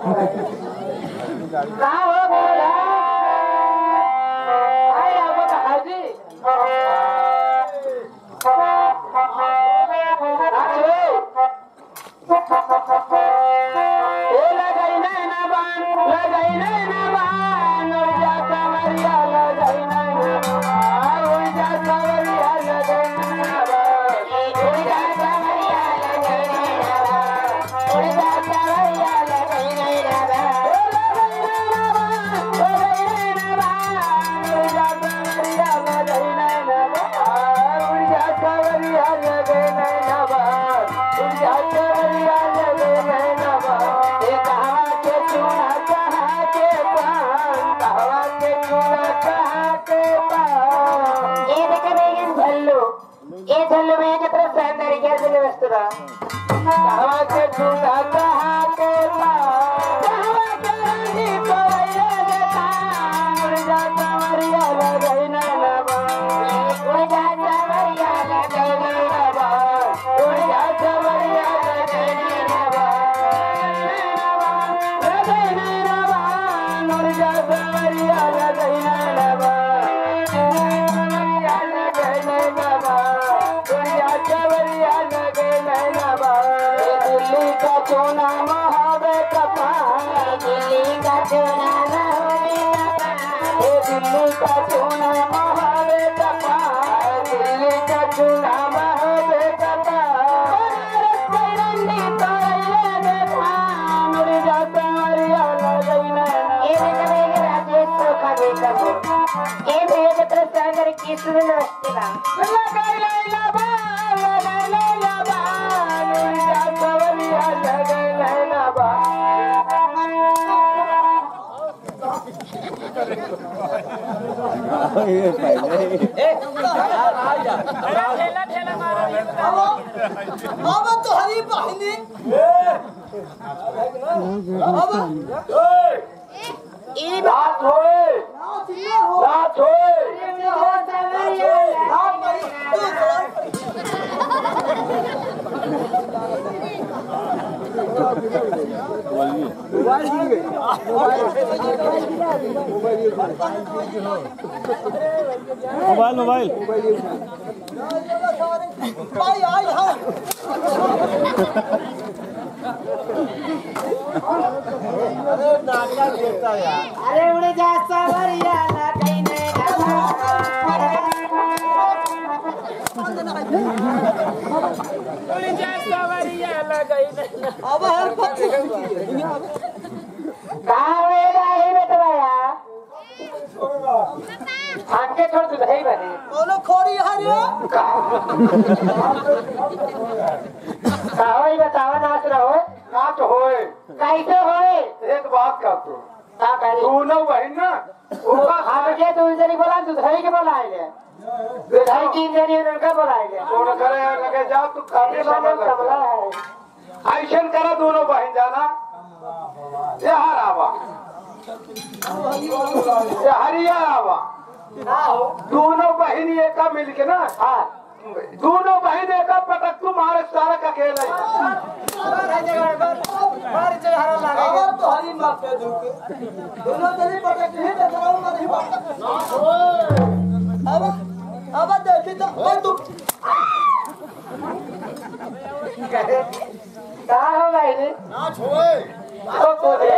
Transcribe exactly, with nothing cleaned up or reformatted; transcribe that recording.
का हो भोला? अरे, अब तो हाजी। अरे, ए लगई नैना बान, लगई नैना बान, उड़ जा कमरिया, लगई नैना बान, उड़ जा कमरिया, लगई नैना बान, उड़ जा कमरिया, लगई नैना बान, उड़ जा कमरिया, लगई नैना बान, ए लगई नैना बान, लगई नैना बान, उड़ जा कमरिया, लगई नैना बान। ए देखे भैया झल्लू, ए झल्लू भैया के तरफ से अंदर ग्यारह बजे व्यस्त बा। कहवा के झूला कहाँ के बा? कहवा के रानी तोरैया के धाम? उड़ जा कंवरिया लगई नैना बान। उड़ जा कंवरिया लगई नैना बान। उड़ जा कंवरिया लगई नैना बान। लगई नैना बान। उड़ जा कंवरिया लगई नैना बान। कंवरिया लगई नैना बान। ए दिल्ली का चूना महावे कपाल। दिल्ली का चूना महावे कपाल। ए दिल्ली का चूना महावे कपाल। दिल्ली का चूना महावे कपाल। बनारस के रंडी तोरैया देखा, मुड़ जा कंवरिया लगई नैना। ए बेटा, ए राजेश तो खा दे कबो। ए भैया के तरफ से अगर किसी भी नमस्ते बा। अब, अब तो हरी बहिनी। अब। ई बात होए, बात होए। मोबाइल, मोबाइल। भाई, आई, हाँ। अरे नाटक देखता यार। अरे उड़ जा सावरिया ना कहीं नहीं ना। उड़ जा सावरिया ना कहीं नहीं ना। अब हर पक्ष कहाँ हुएगा ये बेटवा यार? हमके छोड़ तू नहीं बने। कौनो खोरी है रे? का? का होई बतावा नाच रहो। नाच होए। कैसे होए? एक बात कर तू। का करी? दोनों बहिन ना, ओका हमके तू जरी बोला, तू धरी के बोला ले। तू धरी तीन जनी उनका बोला ले। कौन करे लगे जा, तू काफी ये समझ कमला है। ऐसन करा दोनों बहिन जाना, यहाँ आवा, यहाँ हरिया आवा। दोनों बहिन एका मिलके ना, हाँ। दोनों बहिन एका पटक तू मारे सारा का खेल है। दोनों जने पटक नहीं तो अब, अब देखी तो, ओ तू। का हो भाई? नाच होए। तो बोले।